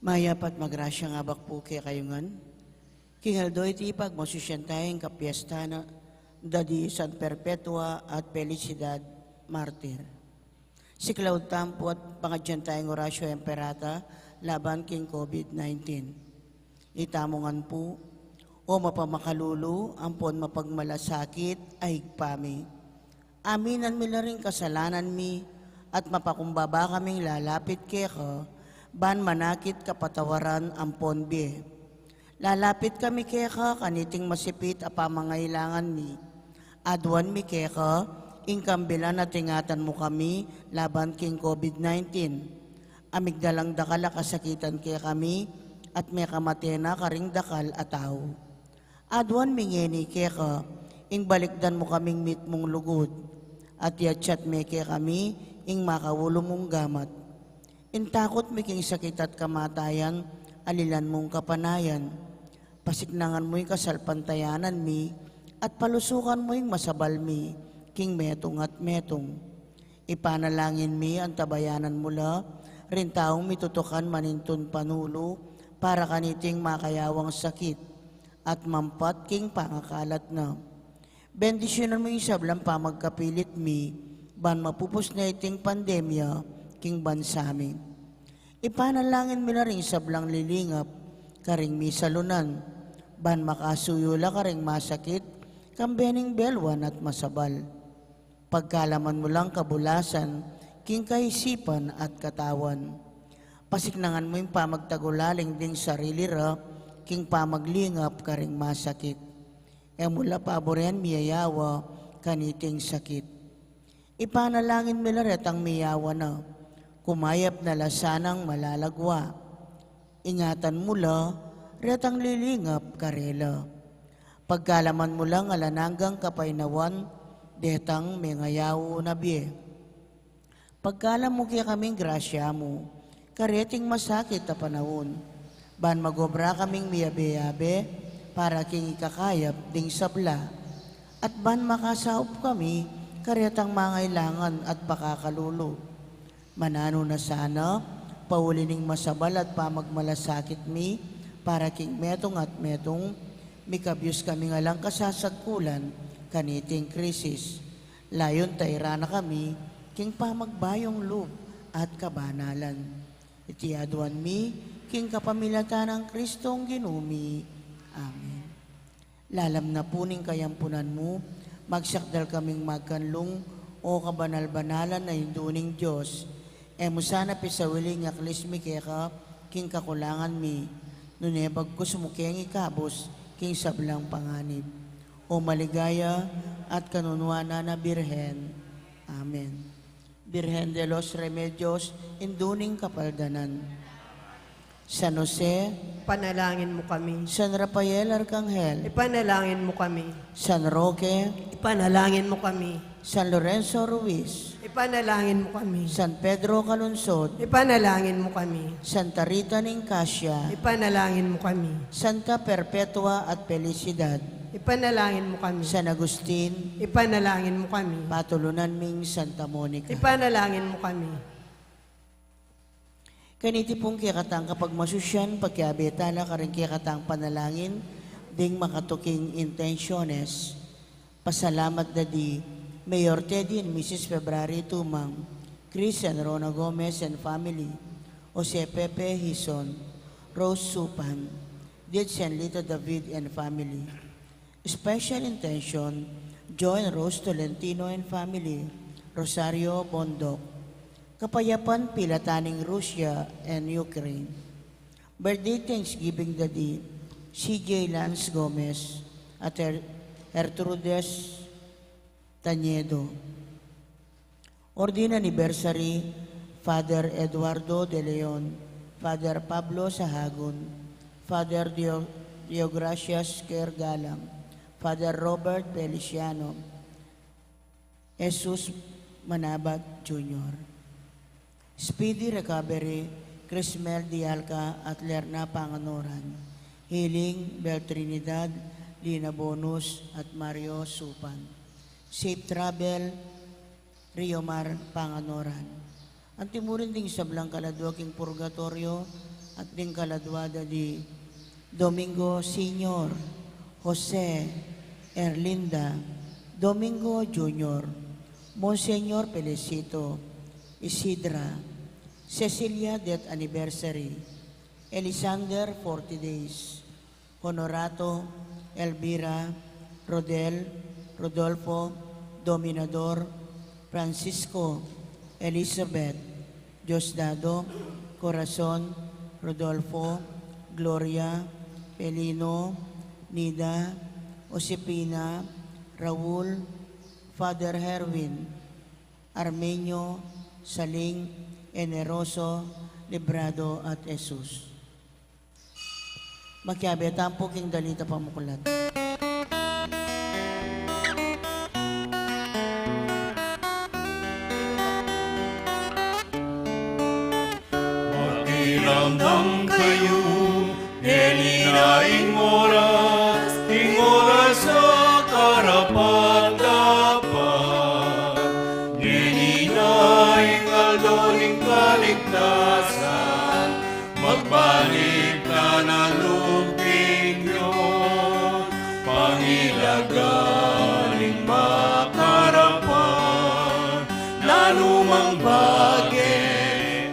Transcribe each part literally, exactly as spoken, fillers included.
Mayap at magrasyang abak pu kekayu ngan. King aldo iti pagmasusyan taya ing kapiestan na da di San Perpetua at Felicidad, martir. Siklaud tamu pu at pangadyan taya ing Oratio Imperata laban king COVID nineteen. Itamu ngan pu, O mapamakalulu ampon mapagmalasakit a Ibpa mi, aminan mi la ring kasalanan mi at mapakumbaba kaming lalapit keka ban manakit kapatawaran ampon bie. Lalapit kami keka kaniting masipit a pamangailangan mi. Aduan mi keka ing kambilan at ingatan mu kami laban king COVID nineteen. A migdalang dakal a kasakitan kekami at mekamate na karing dakal a tau. Aduan mi ngeni keka ing balikdan mu kaming mitmung lugud at yatsat me kekami ing makaulu mung gamat. Ing takut mi king sakit at kamatayan, alilan mung kapanayan. Pasiknangan mu ing kasalpantayanan mi at palusukan mu ing masabal mi king metung at metung. Ipanalangin mi antabayanan mu la ring taung mitutukan manintun panulu para kaniting makayawang sakit at mampat king pangakalat na. Bendisyunan mu ing sablang pamagkapilit mi ban mapupus na iting pandemya king bansa mi. Ipanalangin mi la ring sablang lilingap karing misalunan ban makasuyu la karing masakit kambe ning beluan at masabal. Pagkalaman mu lang kabulasan king kaisipan at katawan. Pasiknangan mu ing pamagtagulaling ding sarili ra king pamaglingap karing masakit. E mu la paburen miyayawa kaniting sakit. Ipanalangin mi la retang miyawa na, kumayap na la sanang malalagwa. Ingatan mu la retang lilingap karela. Pagkalaman mu lang alang anggang kapaynawan detang mengayaw na bie. Pagkalam mu kekaming grasya mu kareting masakit a panaun, ban magobra kaming miyabe-yabe para king ikakayap ding sabla, at ban makasaup kami karetang mangailangan at pakakalulu. Mananu na sana, pauli ning masabal at pamagmalasakit mi para king metung at metung, mikabyus kaming alang kasasagkulan kaniting krisis. Layun tairan na kami king pamagbayung lub at kabanalan. Iti aduan mi king kapamilatan nang Kristong Ginu mi. Amen. Lalam na pu ning kayampunan mu, magsakdal kaming magkanlung, O kabanal-banalan a Indu ning Dios. E mu sana pisawili ing aklis mi keka king kakulangan mi, nune bagkus mu keng ikabus king sablang panganib. O maligaya at kanunuanan a Birhen. Amen. Birhen de los Remedios, Indu ning Kapaldanan. San Jose, ipanalangin mu kami. San Rafael Arkanghel, ipanalangin mu kami. San Roque, ipanalangin mu kami. San Lorenzo Ruiz, ipanalangin mu kami. San Pedro Calungsod, ipanalangin mu kami. Santa Rita ning Cascia, ipanalangin mu kami. Santa Perpetua at Felicidad, ipanalangin mu kami. San Agustin, ipanalangin mu kami. Patulunan ming Santa Monica, ipanalangin mu kami. Kaniti pung kekatang kapagmasusyan, pakiabe tala karing kekatang panalangin ding makatuking intensyones. Pasalamat da di Mayor Teddy and Missus February Tumang, Chris and Rona Gomez and family, Jose Pepe Hison, Rose Supan, Dids and Lito David and family. Special intention, Joe and Rose Tolentino and family, Rosario Bondoc. Kapayapan pilatan ning Russia and Ukraine. Birthday thanksgiving da di C J Lance Gomez at Her-, Gertrudes Tañedo. Ordin anniversary, Father Eduardo De Leon, Father Pablo Sahagun, Father Dio-, Deogracias Kergalang, Father Robert Feliciano, Jesus Manabat Junior. Speedy recovery, Crismel Dialca at Lerna Panganoran. Healing, Bel Trinidad, Lina Bonus at Mario Supan. Safe travel, Riomar Panganoran. Anti mu rin ding sablang kaladua king purgatoryo, At ding kaladua da di Domingo Senior, Jose, Erlinda, Domingo Junior, Monsignor Felicito, Isidra, Cecilia death anniversary, Elisander forty days, Honorato, Elvira, Rodel, Rodolfo, Dominador, Francisco, Elizabeth, Diosdado, Corazon, Rodolfo, Gloria, Pelino, Nida, Josefina, Raul, Father Herwin, Armenio, Saling, Eneroso, Librado, at Jesus. Makiabe tamu pu king dalit a pamuklat. Makiramdam kayu, ngeni na ing oras, ing oras a karapat-dapat. Ngeni na ing aldo ning kaligtasan, magbalik na na lub king Dios, pangilaga ning makarapat. Nanumang bage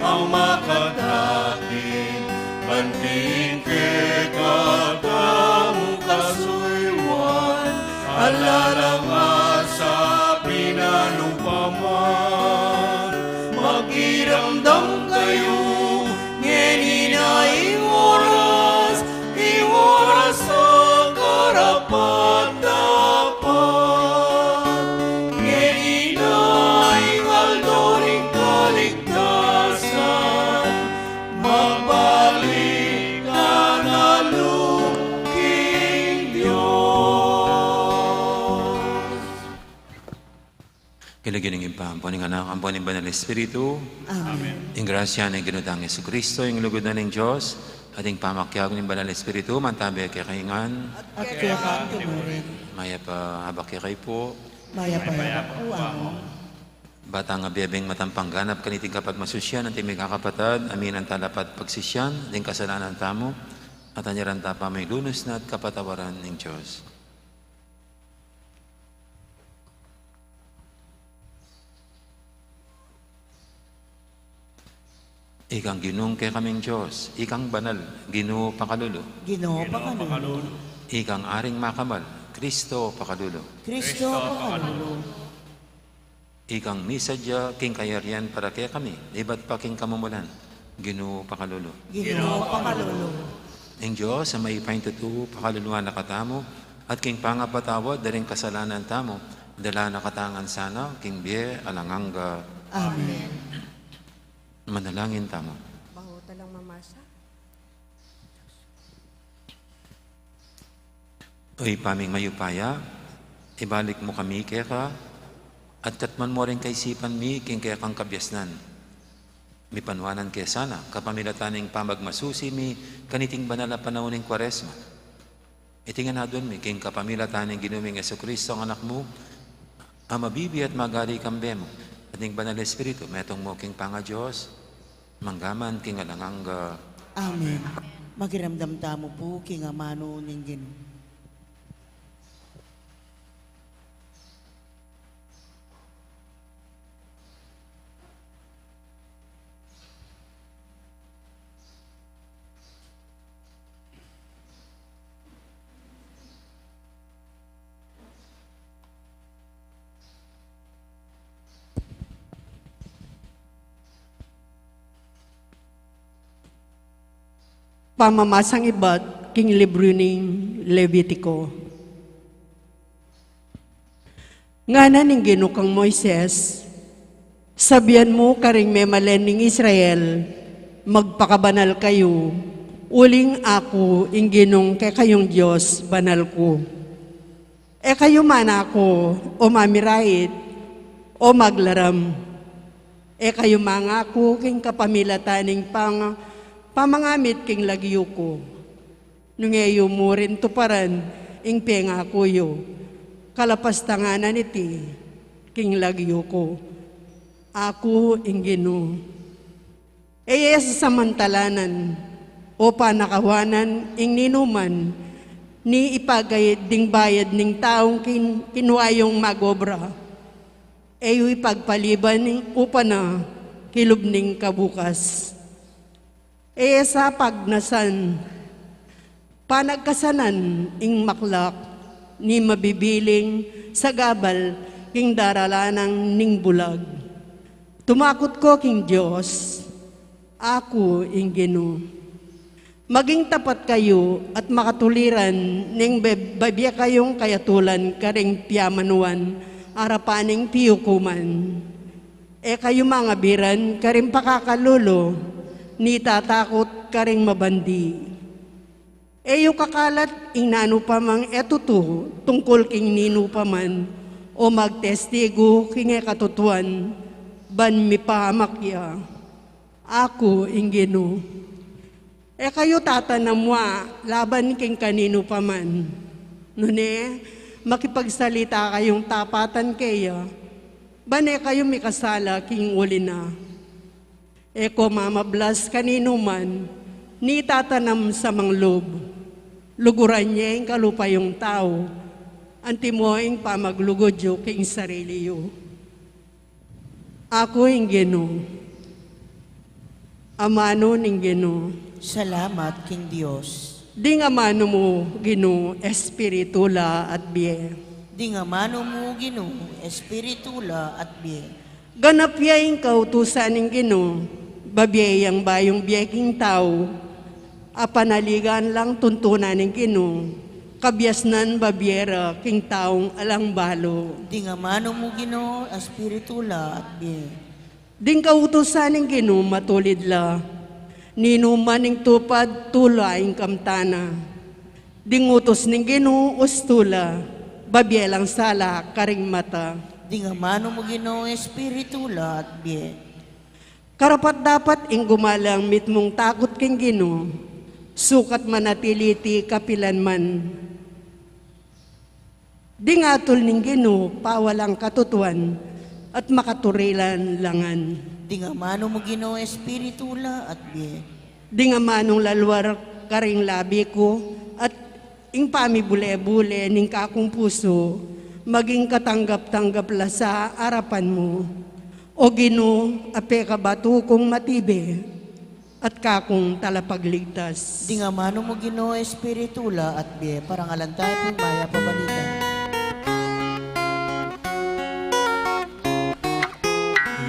ang makatakit, banting keka tamu kasuyuan, ala la nga sa pinanupa man. Makiramdam kayu, ngeni na ing oras, ing oras a karapat-dapat. Ngeni na ing aldo ning kaligtasan, magbalik na na lub king Dios. King lagyu ning Ibpa, ampo ning Anak, ampo ning Banal Espiritu. Amen. Ing grasya ning Ginu tang Jesucristo, ing lugud na ning Dios, at ing pamakiabe ning Banal Espiritu, mantabi kekayu ngan. At keka mu rin. Mayap a abak kekayu pu. Mayap a abak pu, Among. Ba tang abe-abeng matampang ganap kaniting kapagmasusian, anti mikakapatad, a minsan tala pa't pagsisian ding kasalanan tamu, at anyaran ta pa ing lunus na at kapatawaran ning Dios. Ikang Ginung kekaming Dios, ikang banal, Ginu pakalulu. Ginu pakalulu. Ikang Aring makamal, Kristo pakalulu. Kristo pakalulu. Ikang misadya king kayarian para kekami, ibat pa king kamumulan, Ginu pakalulu. Ginu pakalulu. Ing Dios a mayupayang tutu pakaluluan na katamu, at king pangapatawad da ring kasalanan tamu, dala na katamu ngan sana king bie alang angga. Amen. Manalangin tamu. Bahu ta lang mamasa. O Ibpa ming mayupaya, ibalik mu kami keka, at katmuan mu ring kaisipan mi king kekang kabiasnan. Mipanuanan ke sana, kapamilatan ning pamagmasusi mi, kaniting banal a panaun ning Kuaresma. Iti ngan aduan mi, king kapamilatan ning Ginu ming Jesucristo, a Anak mu, a mabibie at magari kambe mu, at ning Banal Espiritu, metung mu king pangaDios, mangga man king alang angga. Amen. Makiramdam tamu pu king amanu ning Ginu. Pamamasang ibat king libru ning Levitico. Ngana ning Ginu kang Moises, sabian mu karing memalen ning Israel, magpakabanal kayu, uling aku ing Ginung kekayung Dios banal ku. E kayu manaku o mamirait o maglaram. E kayu mangaku king kapamilatan ning pang-, pamangamit king lagyu ku. Nung e yu mu rin tuparan ing pengaku yu, kalapastangan na niti king lagyu ku. Aku ing Ginu. E ye sasamantalanan o panakawanan ing ninuman, ni ipagayad ding bayad ning taung kin-, kinua yung magobra. E yu ipagpaliban ing upa na kilub ning kabukas. E sa pagnasan, panagkasanan ing maklak, ni mabibiling sagabal king daralanang ning bulag. Tumakut ko king Dios, aku ing Ginu. Maging tapat kayu at makatuliran ning beb-, babie kayung kayatulan karing piamanuan arapan ning piukuman. E kayu mangabiran karing pakakalulu, ni tatakut karing mabandi. E yu kakalat ing nanu pa mang e tutu tungkul king ninu pa man, o magtestigu king e katutuan, ban mipahamak ya. Aku ing Ginu. E kayu tatanam wa laban king kaninu pa man. Nune, makipagsalita kayung tapatan keya, ban e kayu mikasala king uli na. E ko mamablas kaninu man, ni tatanam sa manglub. Luguran ye ing kalupa yung tau, antimo ing pamaglugud yu king sarili yu. Aku ing Ginu. Amanu ning Ginu. Salamat king Dios. Ding amanu mu, Ginu, espiritu la at bie. Ding amanu mu, Ginu, espiritu la at bie. Ganap ya ing kautusan ning Ginu, babie yang bayung bie king tau. Apanaligan lang tuntunan ning Ginu, kabiasnan babie ra king taung alang balu. Ding amanu mu, Ginu, espiritu la at bie. Ding kautusan ning Ginu matulid la, ninuman ning tupad tula ing kamtan na. Ding utus ning Ginu ustu la, babie lang sala karing mata. Ding amanu mu, Ginu, espiritu la at bie. Karapat-dapat ing gumalang mitmung takut king Ginu, sukat manatili iti kapilan man. Ding atul ning Ginu pawalang katutuan at makaturilan langan. Ding amanu mu, Ginu, espiritu la at bie. Ding amanung laluar karing labi ku at ing pamibule-bule ning kakung pusu, maging katanggap-tanggap la sa arapan mu. O Ginu, a pekabatu kung matibe, at kakung talapagligtas. Ding amanu mu, Ginu, espiritu la at bie. Parangalan tayu pu ing Mayap a Balita.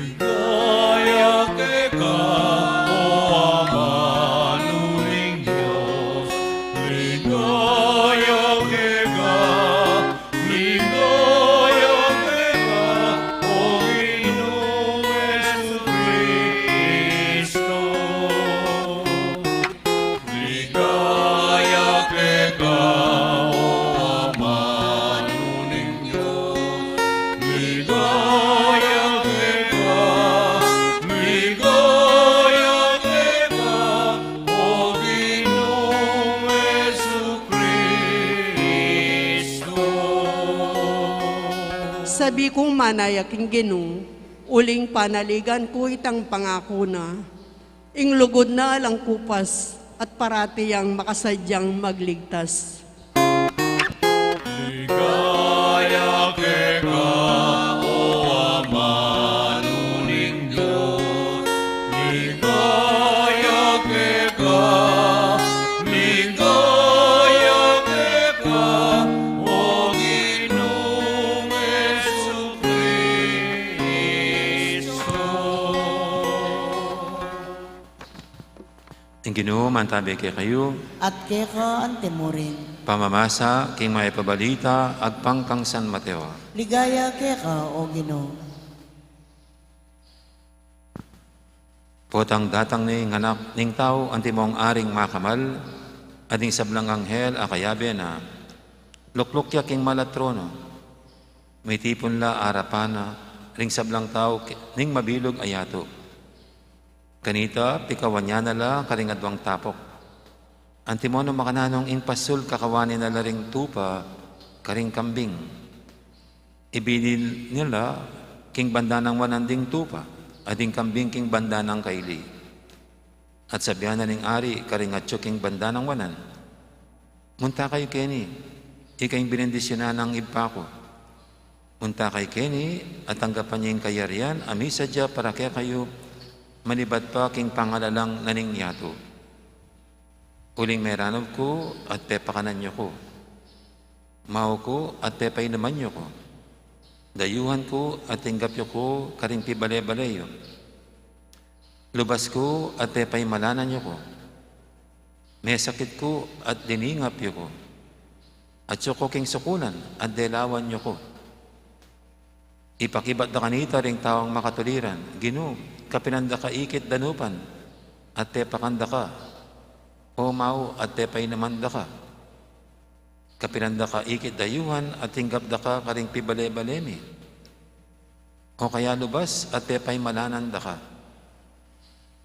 Ligaya keka, o amanu ning Dios. Ligaya keka, ligaya keka, o Ginung Jesucristo. Ligaya keka, o amanu ning Dios. Ligaya keka, ligaya keka, o Ginung Jesucristo. Sabi kung manaya king Ginu, uling panaligan ku itang pangaku na. Ing lugud na alang kupas at parati yang makasadyang magligtas. Ligaya keka, o amanu ning Dios. Ligaya keka, ligaya keka, o Ginung Jesucristo. Ing Ginu mantabi kekayu. At keka antimurin. Pamamasa king Mayap a Balita agpang kang San Mateo. Ligaya keka, o Ginu. Potang datang ne ing Anak ning Tau antimong aring makamal, at ding sablang anghel a kayabe na, lukluk ya king mal a trono. Mitipun la arapan na ring sablang tau ke-, ning mabilug a yatu. Kanita, pikawan ya na la karing adwang tapok. Antimo nung makananu ing pasul, kakawanan na la ring tupa karing kambing. Ibilin na la king banda nang wanan ding tupa, at ding kambing king banda nang kaili. At sabian na ning ari karing atyu king banda nang wanan, "Munta kayu keni, ika ing binendisyunan nang Ibpa ku. Munta kayu keni at tanggapan yu ing kayarian a misadya para kekayu manibat pa king pangalalang na ning yatu. Uling meranup ku at pepakanan yu ku. Mau ku at pepainuman yu ku. Dayuhan ku at tinggap yu ku karing pibale-bale yu. Lubas ku at pepaimalanan yu ku. Mesakit ku at diningap yu ku. Atyu ku king sukulan at delawan yu ku. Ipakibat da kanita ring taung makatuliran, Ginu, kapilan da ka ikit danupan at pepakan da ka, o mau at pepainuman da ka? Kapilan da ka ikit dayuhan at tinggap da ka karing pibale-bale mi? O kaya lubas at pepaimalanan da ka?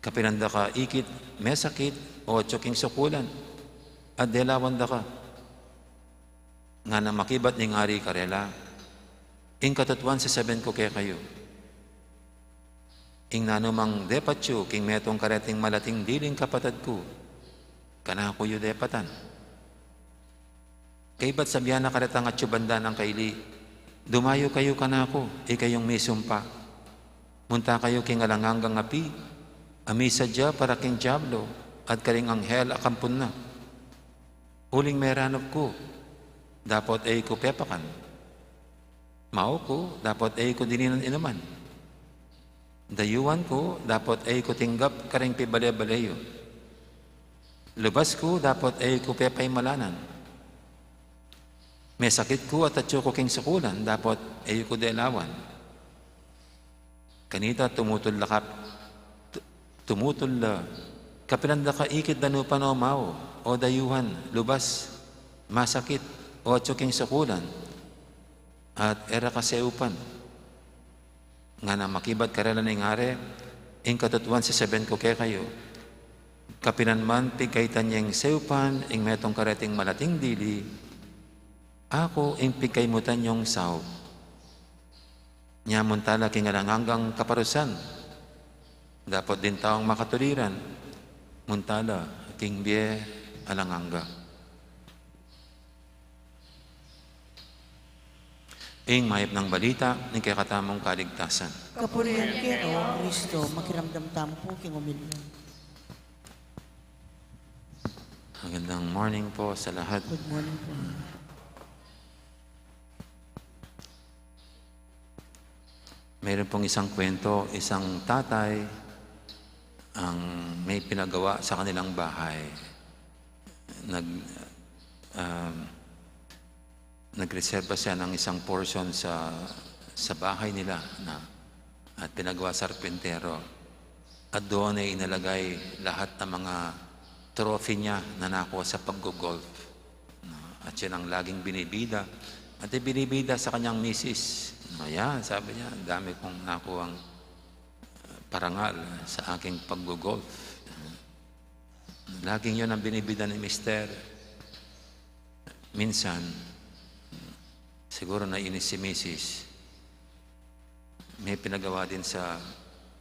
Kapilan da ka ikit mesakit o atyu king sukulan at delawan da ka?" Ngana makibat ning ari karela, "Ing katutuan sasabian ku kekayu, ing nanumang depat yu king metung kareting malating diling kapatad ku, kanaku yu depatan." Kaybat sabian na karetang atyu banda nang kaili, "Dumayu kayu kanaku, ikayung misumpa. Munta kayu king alang anggang api a misadya para king Diablo at karing anghel a kampun na. Uling meranup ku, dapot e ku pepakan. Mau ku, dapot e ku dininan inuman. Dayuhan ku, dapot e ku tinggap karing pibale-bale yu. Lubas ku, dapot e ku pepaimalanan. Mesakit ku at atyu ku king sukulan, dapot e ku delawan." Kanita tumutul la kap-, tu-, tumutul la, "Kapilan da ka ikit danupan, o mau, o dayuhan, lubas, masakit, o atyu king sukulan, at e ra ka seupan?" Ngana makibat karela ning ari, "Ing katutuan sasabian ku kekayu, kapilan man pigkaitan yeng seupan ing metung kareting malating dili, aku ing pigkaimutan yung saup. Nya munta la king alang anggang kaparusan, dapot ding taung makatuliran, munta la king bie alang angga." Ing mayap nang balita ning kekatamung kaligtasan. Kapurian keka, O Kristo. Makiramdam tamu pu king umilya. Magandang morning po sa lahat. Good morning po. Mayroon pong isang kwento, isang tatay ang may pinagawa sa kanilang bahay. Nag-, um, nagreserba siya ng isang portion sa, sa bahay nila na, at pinagawa sarpintero. At doon ay inalagay lahat ng mga trophy niya na nakuha sa pag-golf. No? At yun ang laging binibida. At ibinibida sa kanyang misis. "No, yan," sabi niya, "ang dami kong nakuhang, uh, parangal sa aking pag-golf." Laging yun ang binibida ni mister. Minsan, siguro nainis si misis. May pinagawa din sa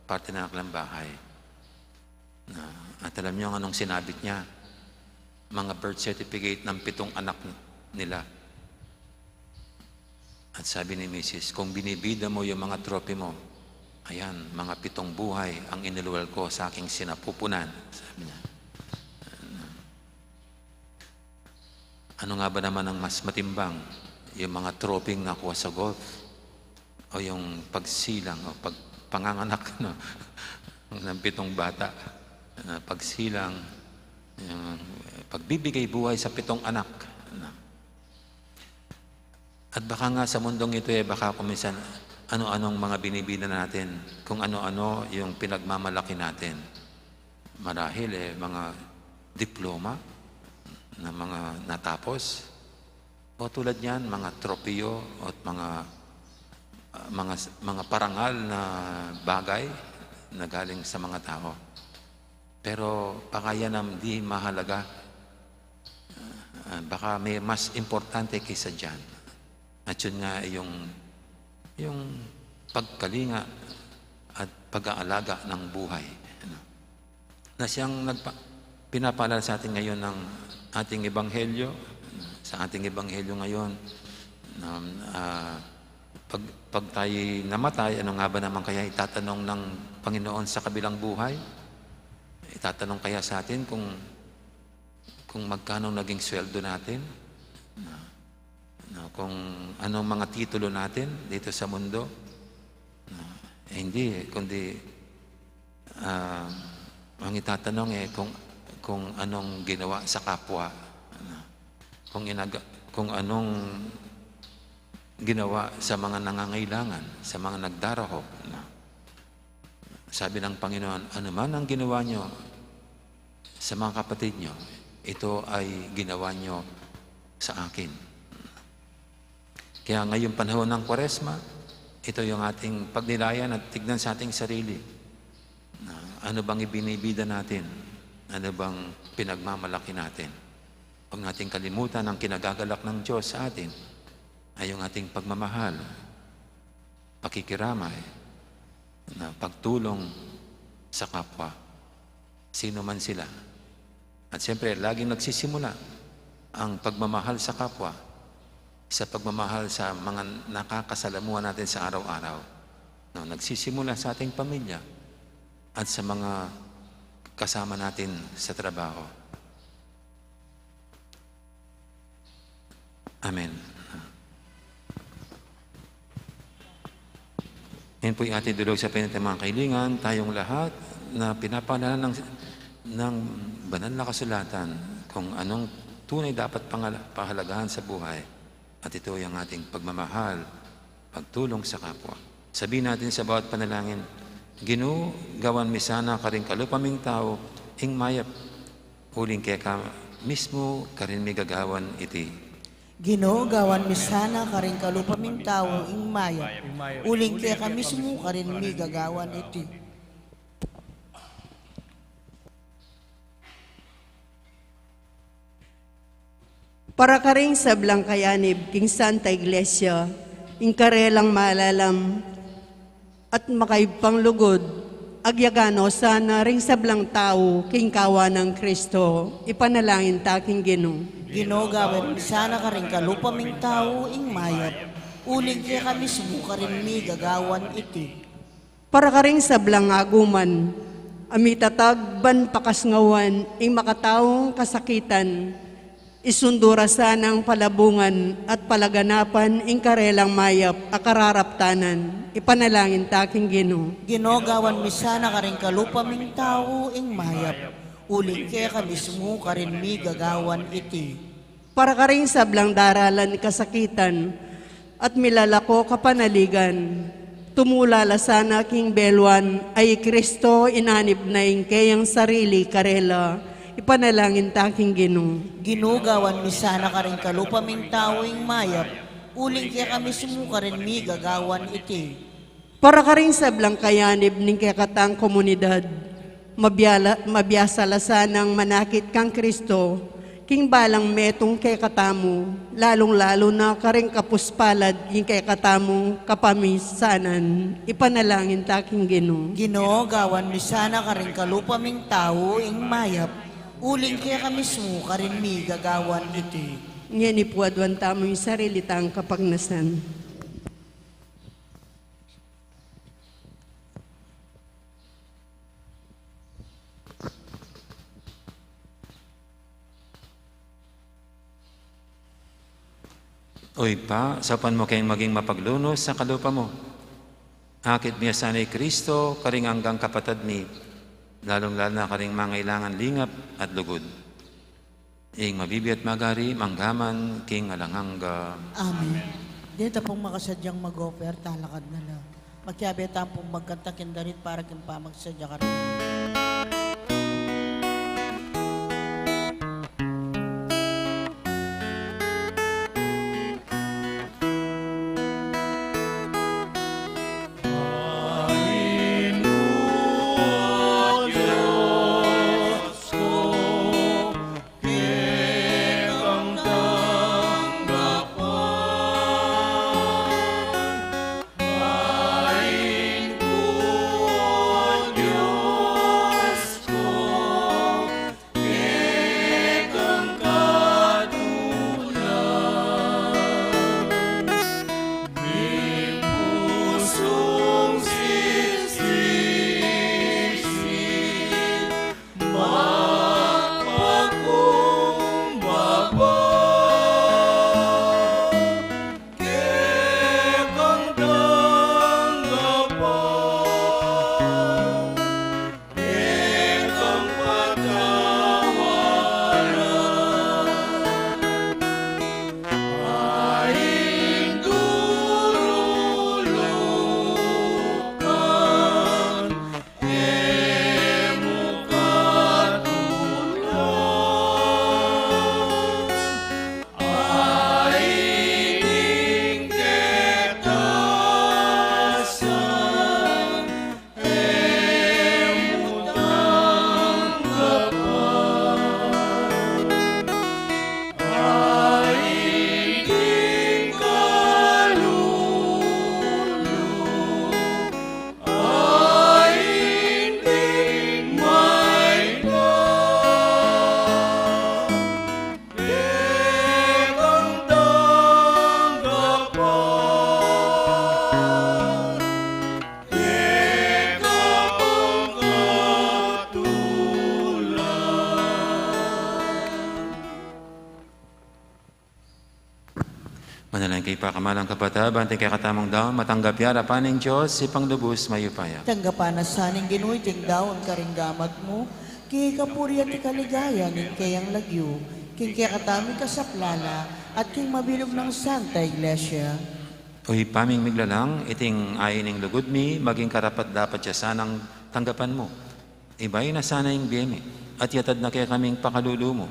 parte ng kanilang bahay. Na, at alam niyo anong sinabit niya? Mga birth certificate ng pitong anak nila. At sabi ni misis, "Kung binibida mo yung mga trophy mo, ayan, mga pitong buhay ang iniluwal ko sa aking sinapupunan," sabi niya. Ano nga ba naman ang mas matimbang? Yung mga trophy nakuha sa golf? O yung pagsilang, o pag-, panganganak, no? Ng pitong bata, na pagsilang, yung pagbibigay buhay sa pitong anak, no? At baka nga sa mundong ito, eh, baka kung minsan ano-anong mga binibida natin, kung ano-ano yung pinagmamalaki natin. Marahil, eh, mga diploma na mga natapos. O tulad niyan, mga tropiyo at mga, ah, mga, mga parangal na bagay na galing sa mga tao. Pero baka yan ang di mahalaga. Ah, baka may mas importante kaysa diyan. At yun nga yung, yung pagkalinga at pag-aalaga ng buhay. Ano? na siyang nagpa-, pinapaalala sa atin ngayon ng ating ebanghelyo, sa ating ebanghelyo ngayon, na, ah, pag, pag tayo'y namatay, ano nga ba naman kaya itatanong ng Panginoon sa kabilang buhay? Itatanong kaya sa atin kung, kung magkano naging sweldo natin? Na, na kung anong mga titulo natin dito sa mundo? Na, eh, hindi, kundi, ah, ang itatanong, eh, kung, kung anong ginawa sa kapwa, ano, kung inaga-, kung anong ginawa sa mga nangangailangan, sa mga nagdarahop, ano. Sabi ng Panginoon, "Ano man ang ginawa nyo sa mga kapatid nyo, ito ay ginawa nyo sa akin." Kaya ngayong panahon ng Kwaresma, ito yung ating pagnilayan at tignan sa ating sarili. Na ano bang ibinibida natin? Ano bang pinagmamalaki natin? Huwag nating kalimutan ang kinagagalak ng Diyos sa atin ay yung ating pagmamahal, pakikiramay, na pagtulong sa kapwa, sino man sila. At siyempre, laging nagsisimula ang pagmamahal sa kapwa sa pagmamahal sa mga nakakasalamuha natin sa araw-araw. No, nagsisimula sa ating pamilya at sa mga kasama natin sa trabaho. Amen. Ngayon po'y ating dulog sa penitemang kahilingan, tayong lahat na pinapaalala ng, ng banal na kasulatan kung anong tunay dapat pangala-, pahalagahan sa buhay. At ito ay ang ating pagmamahal, pagtulong sa kapwa. Sabihin natin sa bawat panalangin, "Ginu, gawan mi sana karing kalupa ming tau ing mayap, uling keka mismu karin mi gagawan iti." Ginu, gawan mi sana karing kalupa ming tau ing mayap, uling keka mismu karin mi gagawan iti. Para karing sablang kayanib king Santa Iglesia, ing karelang malalam at makaibpang lugud, agyagan no sana ring sablang tau king kawan nang Kristo, ipanalangin ta king Ginu. Ginu, gawan mi sana karing kalupa ming tau ing mayap, uling keka mismu karin mi gagawan iti. Para karing sablang aguman a mitatag ban pakasngawan ing makataung kasakitan, isundu ra sanang palabungan at palaganapan ing karelang mayap a kararaptanan, ipanalangin ta king Ginu. Ginu, gawan mi sana karing kalupa ming tau ing mayap, uling keka mismu karin mi gagawan iti. Para karing sablang daralan kasakitan at milalako kapanaligan, tumula la sana king beluan a i Kristo inanib na ing keyang sarili karela, ipanalangin ta king Ginu. Ginu, gawan mi sana karing kalupa ming tau ing mayap, uling keka mismu karin mi gagawan iti. Para karing sablang kayanib ning kekatang komunidad, mabiala-, mabiasa la sanang manakit kang Kristo king balang metung kekatamu, lalung-lalu na karing kapuspalad ing kekatamung kapamisanan, ipanalangin ta king Ginu. Ginu, gawan mi sana karing kalupa ming tau ing mayap, uling keka mismu karin mi gagawan iti. Ngeni pu aduan tamu ing sarili tang kapagnasan. O Ibpa, saupan mu keng maging mapaglunus sa kalupa mu. Akit mi ya sana i Kristo karing anggang kapatad mi, lalung-lalu na karing mangailangan lingap at lugud. Ing mabibie at magari, mangga man king alang angga. Amen. Deta pung makasadyang mag-offer, talakad na la. Makiabe tamu pung magkanta king dalit para king pamagsadya karin. Manalangin kayu, pakamalan kung kapatad, ban iting kekatamung daun matanggap ya arapan ning Dios, Ibpang lubus mayupaya. Tanggapan na sa ning Ginu iting daun karing gamat mu, king kapurian at kaligayan ning keyang lagyu, king kekatamung kasaplalan, at king mabilug nang Santa Iglesia. O Ibpa ming miglalang, iting ain ning lugud mi, maging karapat-dapat ya sanang tanggapan mu. Ibayu na sana ing bie mi, at iatad na kekami ing pakalulu mu.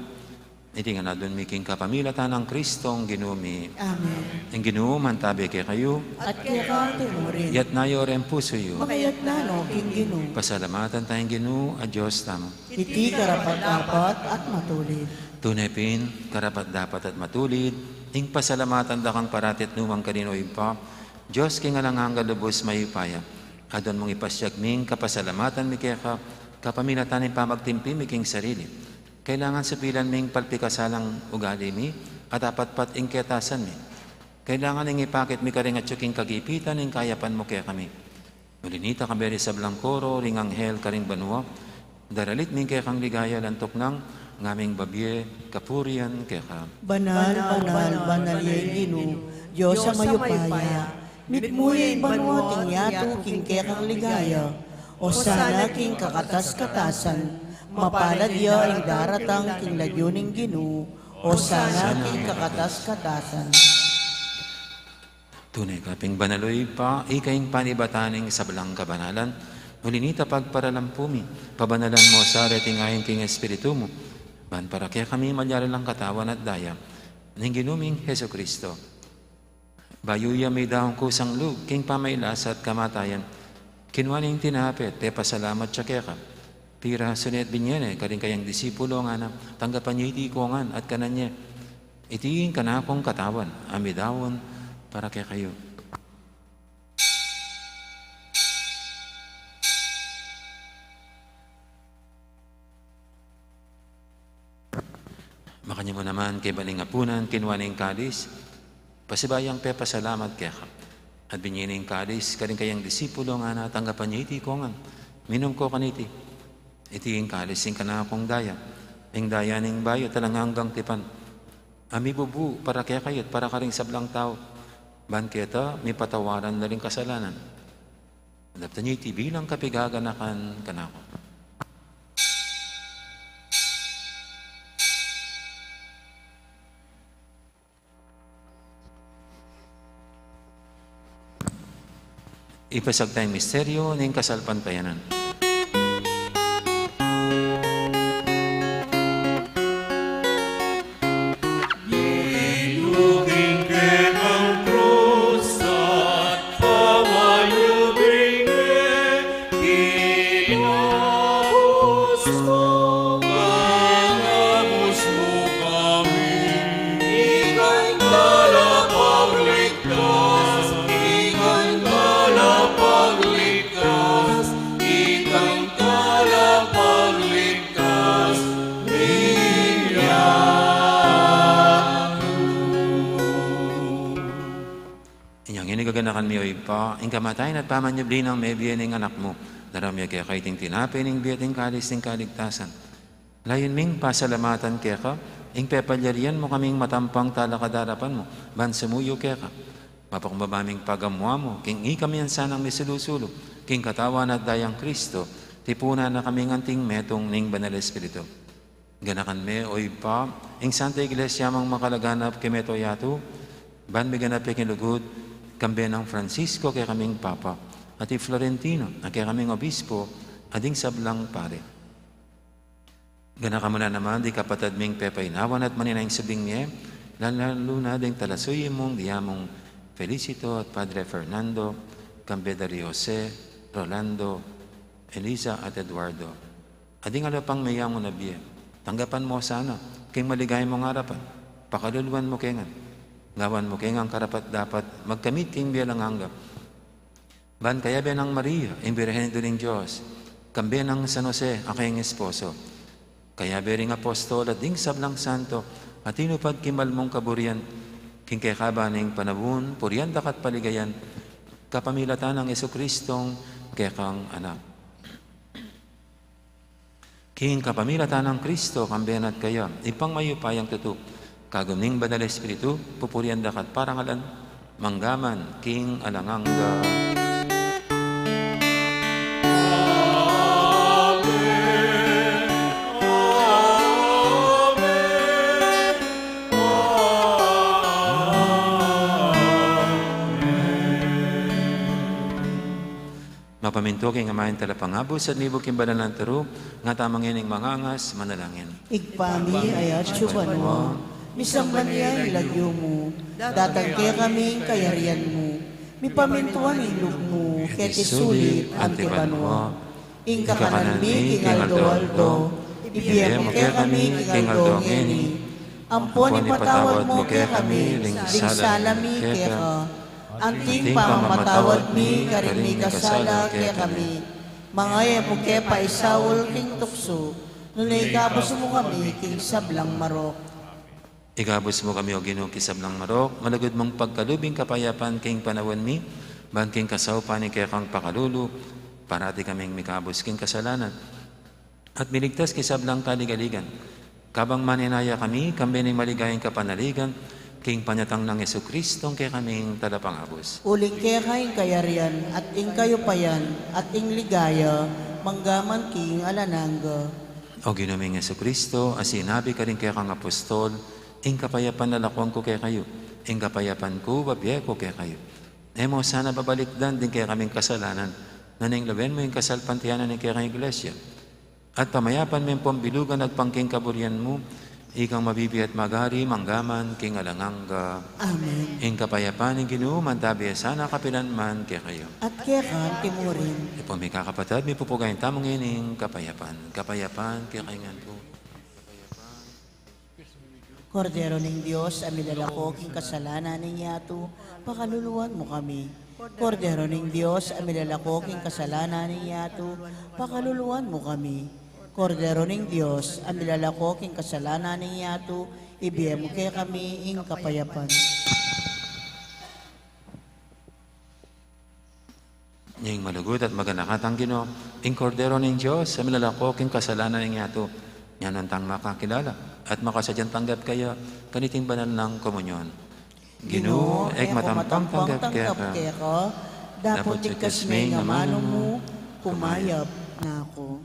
Iti ngan adwan mi king kapamilatan nang Kristong Ginu mi. Amen. Ing Ginu mantabi kekayu. At keka mu rin. Iyatas yu reng pusu yu. Makayatas no king Ginu. Pasalamatan taya ing Ginu a Dios tamu. Iti karapat-dapat at matulid. Tune pin, karapat-dapat at matulid, ing pasalamatan da kang parati at nukarin man, o Ibpa, Dios king alang angga, lubus mayupaya. Adwan mung ipasiag mi ing kapasalamatan mi keka, kapamilatan ning pamagtimpi mi king sarili. Kailangan supilan ming palpikasalang ugali mi, at apatpat ing ketasan mi. Kailangan ing ipakit mi karing atyu king kagipitan ning kayapan mu kekami. Uli nita, kayabe ring sablang koro ring anghel karing banua, daralit mi ing kekang ligaya, lantuk nang ngaming babie kapurian keka. Banal, banal, banal ya ing Ginu, Dios a mayupaya. Mitmu ya ing banua at ing yatu king kekang ligaya. Osana king kakatas-katasan. Mapalad ya ing daratang king lagyu ning Ginu. Osana king kakatas-katasan. Tune ka pin banal, o Ibpa, ika ing panibatan ning sablang kabanalan. Uli nita, pagparalampu mi, pabanalan mu sa reting ain king Espiritu mu, ban para kekami malyari lang katawan at daya ning Ginu ming Jesucristo. Bayu ya midaun kusang lub king pamagkasakit at kamatayan, kinua ne ing tinape, pepasalamat ya keka, pirasu ne at binie ne karing kayang disipulo, ngana: Tanggapan ye iti ikongan at kanan ye. Iti ing kanakung katawan a midaun para kekayu. Makanyan mu naman, kaybat ning apunan, kinua ne ing kalis, pasibayu yang pepasalamat keka, at binie ne ing kalis karing kayang disipulo, ngana: Tanggapan ye iti ikongan, minum ko kaniti. Iti ing kalis ning kanakung daya, ing daya ning bayu at alang anggang tipan, a mibubu para kekayu at para karing sablang tau, ban keta mipatawaran la ring kasalanan. Daptan ye iti bilang kapaganakan kanaku. Ipasiag taya ing misteryu ning kasalpantayanan. Inyang ini gaganakan mi, o Ibpa, ing kamatayan at pamanyubli nang mebie ning Anak mu, daraun mi keka iting tinape ning bie at ing kalis ning kaligtasan. Layun ming pasalamatan keka ing pepalyarian mu kaming matampang talakad king arapan mu, ban sumuyu keka. Mapakumbaba ming pagamu-amu king ikami ngan sanang misulu-sulu king katawan at dayang Kristo, tipunan na kaming anting metung ning Banal Espiritu. Ganakan me, o Ibpa, ing Santa Iglesia mung makalaganap king mabilug a yatu, ban miganap ya king lugud, kambe nang Francisco a kekaming Papa, at i Florentino a kekaming Obispo, at ding sablang pari. Ganakan mu na naman ding kapatad ming pepainawan at manenaya king subling mie, lalu na ding talasuyu mung diamung Felicito at Padre Fernando, kambe da ri Jose, Rolando, Eliza at Eduardo. At ding aliwa pang meyangu na bie, tanggapan mu sana king maligaya mung arapan, pakaluluan mu ke ngan, gawan mu ke ngan karapat-dapat magkamit king bie alang angga. Ban kayabe nang Maria, ing Birhen Indu ning Dios, kambe nang San Jose a kayang esposo, kayabe ring apostol at ding sablang santo a tinupad king mal mung kaburian, king kekaban ning panaun, purian da ka at paligayan, kapamilatan nang Jesucristong kekang Anak. King kapamilatan nang Kristo, kambe na at kaya, Ibpang mayupayang tutu, Kagum ning Banal Espiritu, pupurian da ka at parangalan, manggaman king alang angga. Mapamintu king Ama ing Talapangabus at mibug king banal nang turu, nga tamu ngening mangangas manalangin. Ibpa mi, atsu ka banua, misamban ya ing lagyu mu, datang kekami ing kayarian mu, mipamintuan ing lub mu, keti sulip anti banua. Ing kakanan mi king aldo-aldo, ibie mu kekami king aldo ngeni, ampon ipatawad mu kekami ding sala mi keka, anti ing pamamatawad mi karing mikasala kekami. Manga e mu ke paisaul king tuksu, nune ikabus mu kami king sablang marok. Ikabus mu kami, O Ginu, king sablang marok, malugud mung pagkalub ing kapayapan king panaun mi, ban king kasaupan ning kekang pakalulu, parati kaming mikabus king kasalanan, at miligtas king sablang kaligaligan. Kabang manenaya kami, kambe ning maligayang kapanaligan, king panyatang nang Jesucristo, ing kekaming Talapangabus. Uling keka ing kayarian, at ing kayupayan, at ing ligaya, manggaman king alang angga. O Ginu ming Jesucristo, a sinabi karing kekang apostol, ing kapayapan lalakwan ku kekayu, ing kapayapan ku babie ku kekayu. E mu sana babalikdan ding kekaming kasalanan, nune lawen mu ing kasalpantayanan ning kekang Iglesia. At pamayapan me ing pambilugan agpang king kaburian mu, ikang mabibie at magari manggaman king alang angga. Amen. Ing kapayapan ning Ginu mantabi ya sana kapilan man kekayu. At keka mu rin. Ipu mi kakapatad, mipupugayan tamu ngening kapayapan. Kapayapan kekayu ngan pu. Kordero ning Dios, a milalako king kasalanan ning yatu, pakaluluan mu kami. Kordero ning Dios, a milalako king kasalanan ning yatu, pakaluluan mu kami. Kordero ning Dios, a milalako king kasalanan ning yatu, ibie mu kekami ing kapayapan. Ning malugud at maganakang Ginu, ing Kordero ning Dios, a milalako king kasalanan ning yatu, nya nu tang makakilala at makasadyang tanggap kaya kaniting banal nang komunyon. Ginu, e ku matampang tanggap keka, dapot tigkas me ing amanu mu, kumayap na ku.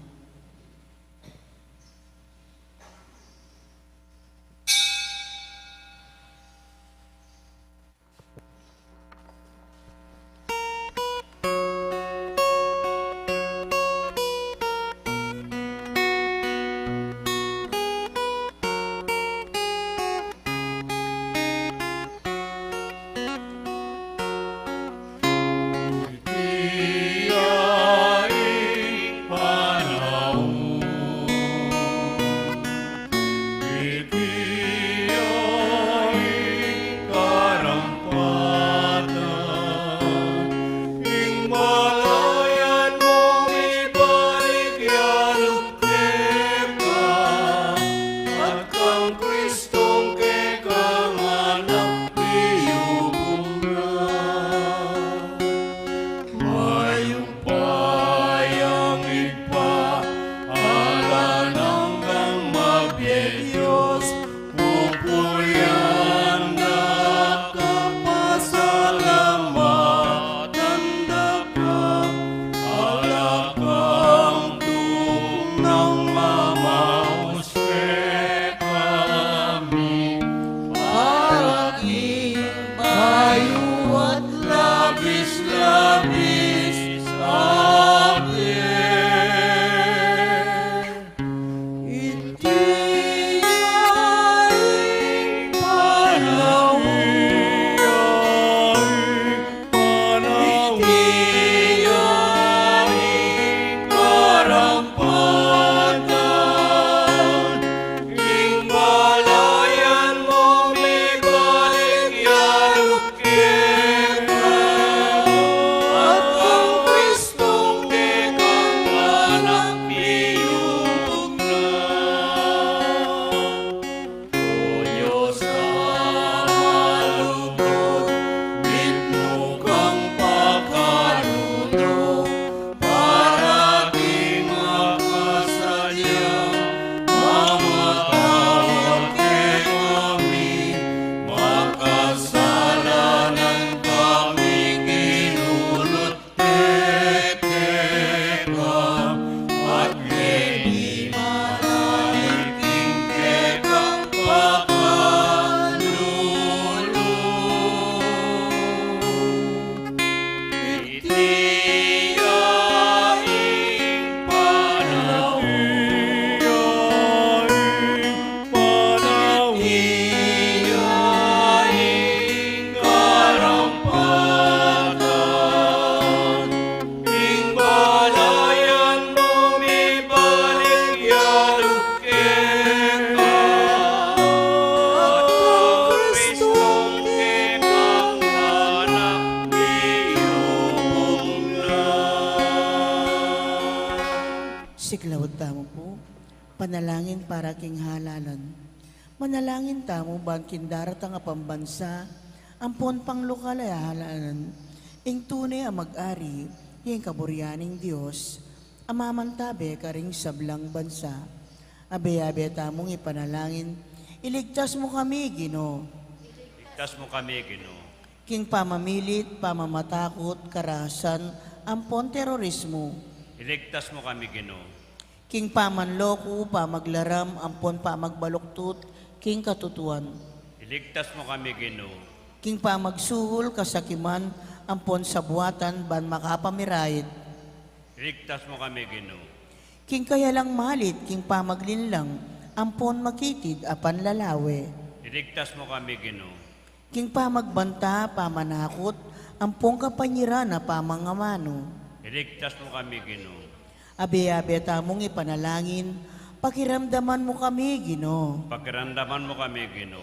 Panalangin para king halalan. Manalangin tamu ban king daratang a pambansa ampon panglokal a halalan, ing tune a mag-ari, ing kaburian ning Dios, a mamantabe karing sablang bansa. Abe-abe tamung ipanalangin, iligtas mu kami, Ginu. Iligtas mu kami, Ginu. King pamamilit, pamamatakut, karahasan, ampon terorismu. Iligtas mu kami, Ginu. King pamanloko, pamaglaram, ampon pamagbaluktut king katutuan. Iligtas mu kami, Ginu. King pamagsuhul, kasakiman, ampon sabuatan ban makapamirait. Iligtas mu kami, Ginu. King kayalang malit, king pamaglinlang, ampon makitid a panlalawe. Iligtas mu kami, Ginu. King pamagbanta, pamanakut, ampon kapanyiran a pamangamanu. Iligtas mu kami, Ginu. Abe-abe tamung ipanalangin, pakiramdaman mu kami, Ginu. Pakiramdaman mu kami, Ginu.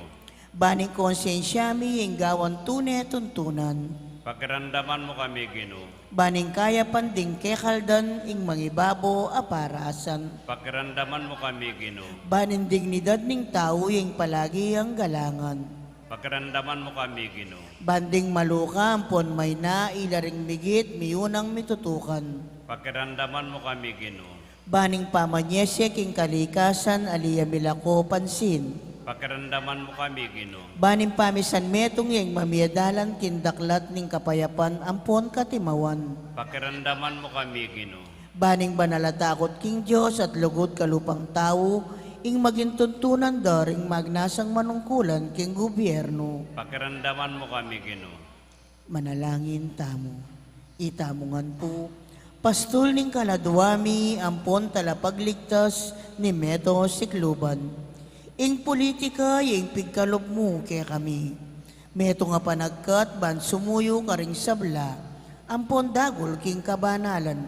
Ban ing konsensya mi ing gawan tune tuntunan. Pakiramdaman mu kami, Ginu. Ban ing kayapan ding kekaldan ing mangibabo a parasan. Pakiramdaman mu kami, Ginu. Ban ing dignidad ning tau ing palagi yang galangan. Pakiramdaman mu kami, Ginu. Ban ding maluka ampon mayna ila ring migit miyunang mitutukan. Pakiramdaman mu kami, Ginu. Ban ing pamanyese king kalikasan a ali ya milako pansin. Pakiramdaman mu kami, Ginu. Ban ing pamisanmetung ya ing mamie dalan king daklat ning kapayapan ampon katimawan. Pakiramdaman mu kami, Ginu. Ban ing banal a takut king Dios at lugud kalupang tau ing maging tuntunan da ring magnasang manungkulan king gubyernu. Pakiramdaman mu kami, Ginu. Manalangin tamu. Itamu ngan pu, pastul ning kaladua mi ampon talapagligtas ning meto sikluban. Ing pulitika ya ing pigkalub mu kekami. Metung a panagkat ban sumuyu karing sabla ampon dagul king kabanalan.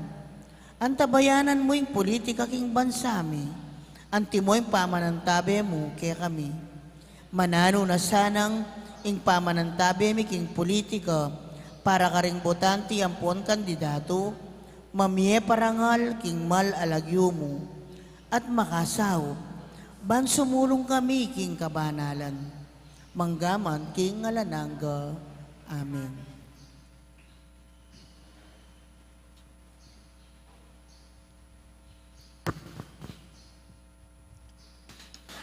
Antabayanan mu ing pulitika king bansa mi. Antimo ing pamanantabe mu kekami. Mananu na sanang ing pamanantabe mi king pulitika para karing botante ampon kandidatu, mamie parangal king mal a lagyu mu, at makasaup ban sumulung kami king kabanalan, manggaman king alang angga. Amen.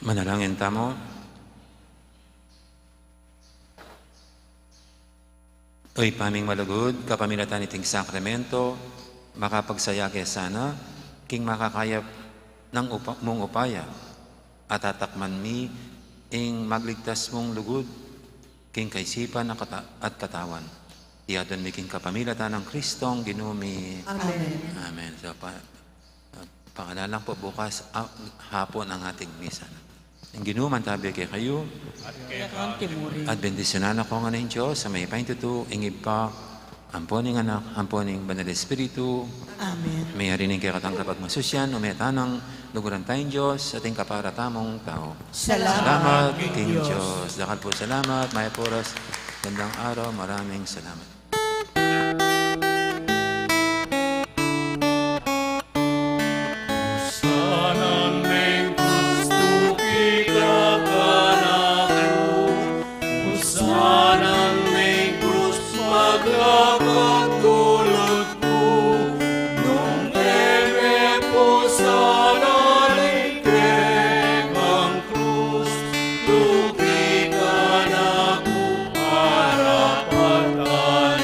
Manalangin tamu. O Ibpa ming malugud, kapamilatan niting sakramento, makapagsaya ke sana king makakayap nang upa-, mung upaya, at tatakman mi ing magligtas mung lugud king kaisipan at kata-, at katawan. Iti adwan mi king kapamilatan nang Kristong Ginu mi. Amen. Amen. So, pa-, pangalanan pu, bukas, ah, hapon ang ating misa. Ing Ginu mantabe kekayu. At keka mu rin. At bendisyunan na kayu ngan ning Dios a mayupaya king tutu, ing Ibpa, ampo ning Anak, ampo ning Banal Espiritu. Amen. Mayari ning kekatang kapagmasusyan, ume tana nang luguran tayang Dios, at ing kapara tamung tau. Salamat king Dios. Dakal pung salamat, mayap a oras, gandang araw, maraming salamat. Hosanang mengkrus, tuki ka kanaku. Hosanang mengkrus, maglakat tulud ku. Nung e me pu sana ning kekang krus, tuki ka kanaku, karapat-daran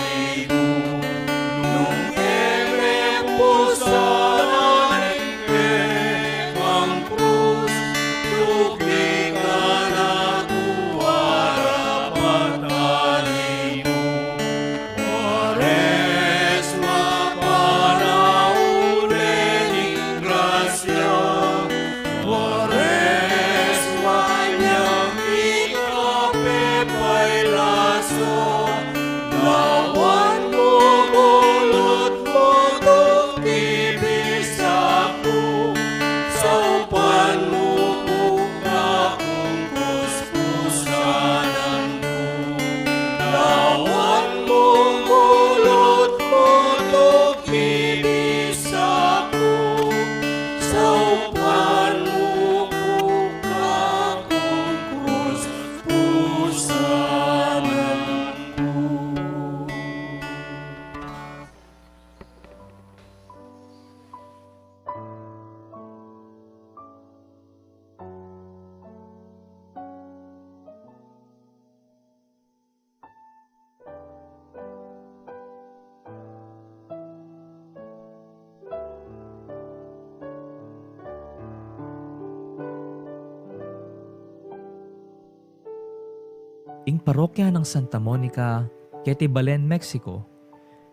Ing parokya nang Santa Monica, keti Belen, Mexico,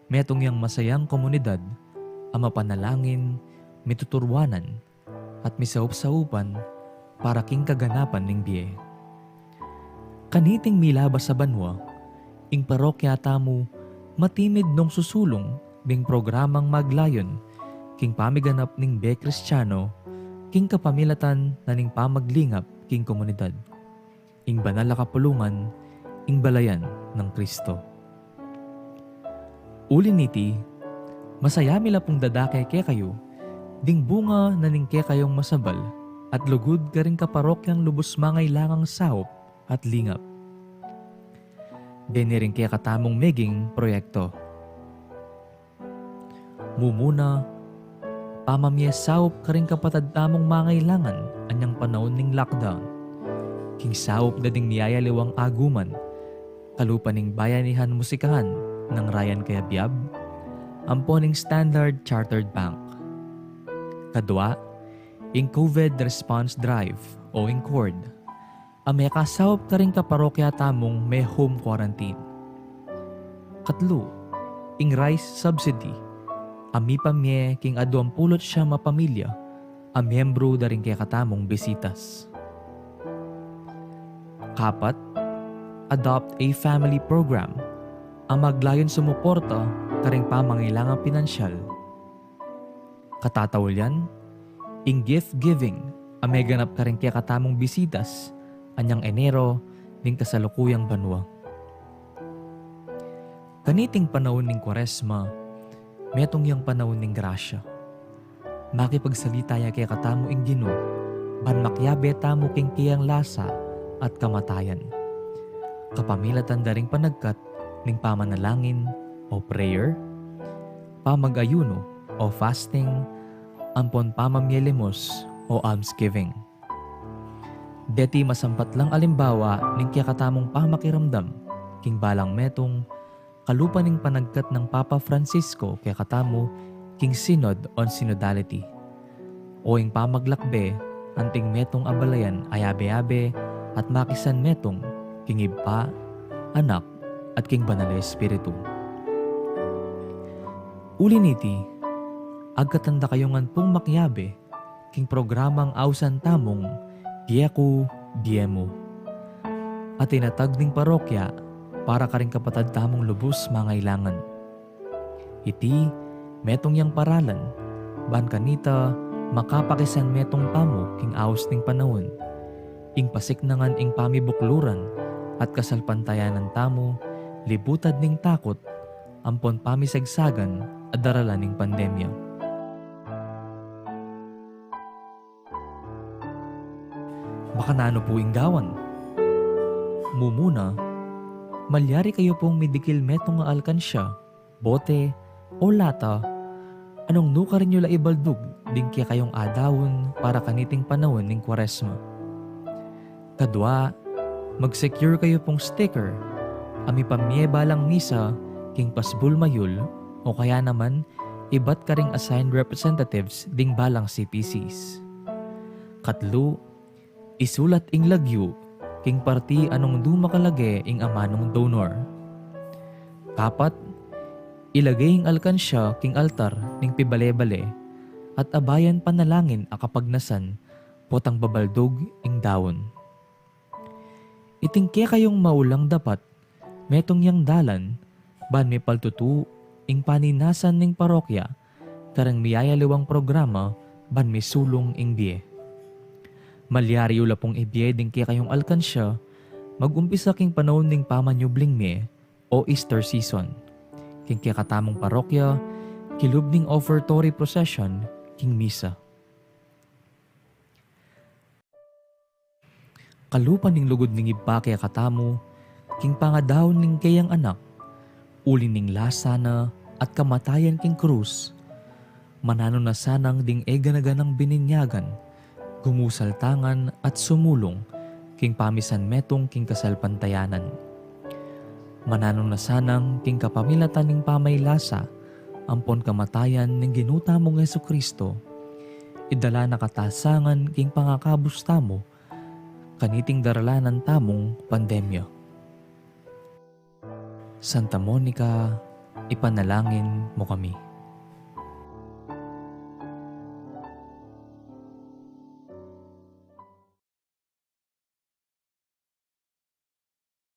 metung yang masayang komunidad a mapanalangin, mituturwanan, at misaup-saupan para king kaganapan ning bie. Kaniting milabas a banua, ing parokya tamu matimid nung susulung ding programang maglayun king pamiganap ning bie Kristiano king kapamilatan na ning pamaglingap king komunidad, ing banal a kapulungan, ing balayan nang Kristo. Uli niti, masaya mi la pung dadake kekayu ding bunga na ning kekayung masabal at lugud karing kaparokyang lubus mangailangang saup at lingap. Deni ring kekatamung meging proyekto. Mumuna, pamamie saup karing kapatad tamung mangailangan anyang panaun ning lockdown. King saup da ding miyayaliwang aguman, kalupa ning Bayanihan Musikahan nang Ryan Cayabyab, ampo ning Standard Chartered Bank. Kadua, ing COVID Response Drive o ing cord a mekasaup karing kaparokya tamung me-home quarantine. Katlu, ing rice subsidy a mipamie king aduang pulu't siyam a pamilya a miyembru da ring kekatamung Bisitas. Kapat, Adopt a Family Program a maglayun sumuporta karing pamangailangang pinansyal. Katataulyan, ing gift giving a meganap karing kekatamung Bisitas anyang Enero ning kasalukuyang banua. Kaniting panaun ning Kuaresma, metung yang panaun ning grasya. Makipagsalita ya kekatamu ing Ginu ban makiabe tamu king keyang lasa at kamatayan, kapamilatan da ring panagkat ning pamanalangin o prayer, pamag-ayunu o fasting, ampon pamamie limos o almsgiving. Deti masampat lang alimbawa ning kekatamung pamakiramdam king balang metung, kalupa ning panagkat nang Papa Francisco kekatamu king Synod on Synodality, o ing pamaglakbe anting metung a balayan a abe-abe at makisanmetung king Ibpa, Anak, at king Banal a Espiritu. Uli niti, agkatan da kayu ngan pung makiabe king programang ausan tamung Bie Ku, Bie Mu, a tinatag ning parokya para karing kapatad tamung lubus mangailangan. Iti metung yang paralan ban kanita makapakisanmetung tamu king aus ning panaun, ing pasiknangan ing pamibukluran at kasalpantayanan tamu libutad ning takut ampon pamisagsagan a daralan ning pandemya. Makananu pu ing gawan? Mumuna, malyari kayu pung midikil metung a alkansya, bote, o lata a nung nukarin yu la ibaldug ding kekayung adaun para kaniting panaun ning Kuaresma. Kadua, mag-secure kayu pung sticker a mipamie balang misa king pasbul mayul o kaya naman ibat karing assigned representatives ding balang C P Cs. Katlu, isulat ing lagyu king parti a nung nu makalage ing amanung donor. Kapat, ilage ing alkansya king altar ning pibale-bale at abayan panalangin a kapagnasan potang babaldug ing daun. Iting kekayung maulang dapat metung yang dalan ban mipaltutu ing paninasan ning parokya kareng miyayaliwang programa ban misulung ing bie. Malyari yu la pung ibie ding kekayung alkansya mag-umpisa king panaun ning pamanyubling mie o Easter season king kekatamung parokya kilub ning offertory procession king misa. Kalupa ning lugud ning Ibpa kekatamu king pangadaun ning keyang Anak, uli ning lasa na at kamatayan king krus, mananu na sanang ding e gana-ganang bininyagan, gumusal tangan at sumulung king pamisanmetung king kasalpantayanan. Mananu na sanang king kapamilatan ning pamaylasa ampon kamatayan ning Ginu tamung Jesucristo, idala na kata sangan king pangakabus tamu kaniting daralanan tamung pandemya. Santa Monica, ipanalangin mo kami.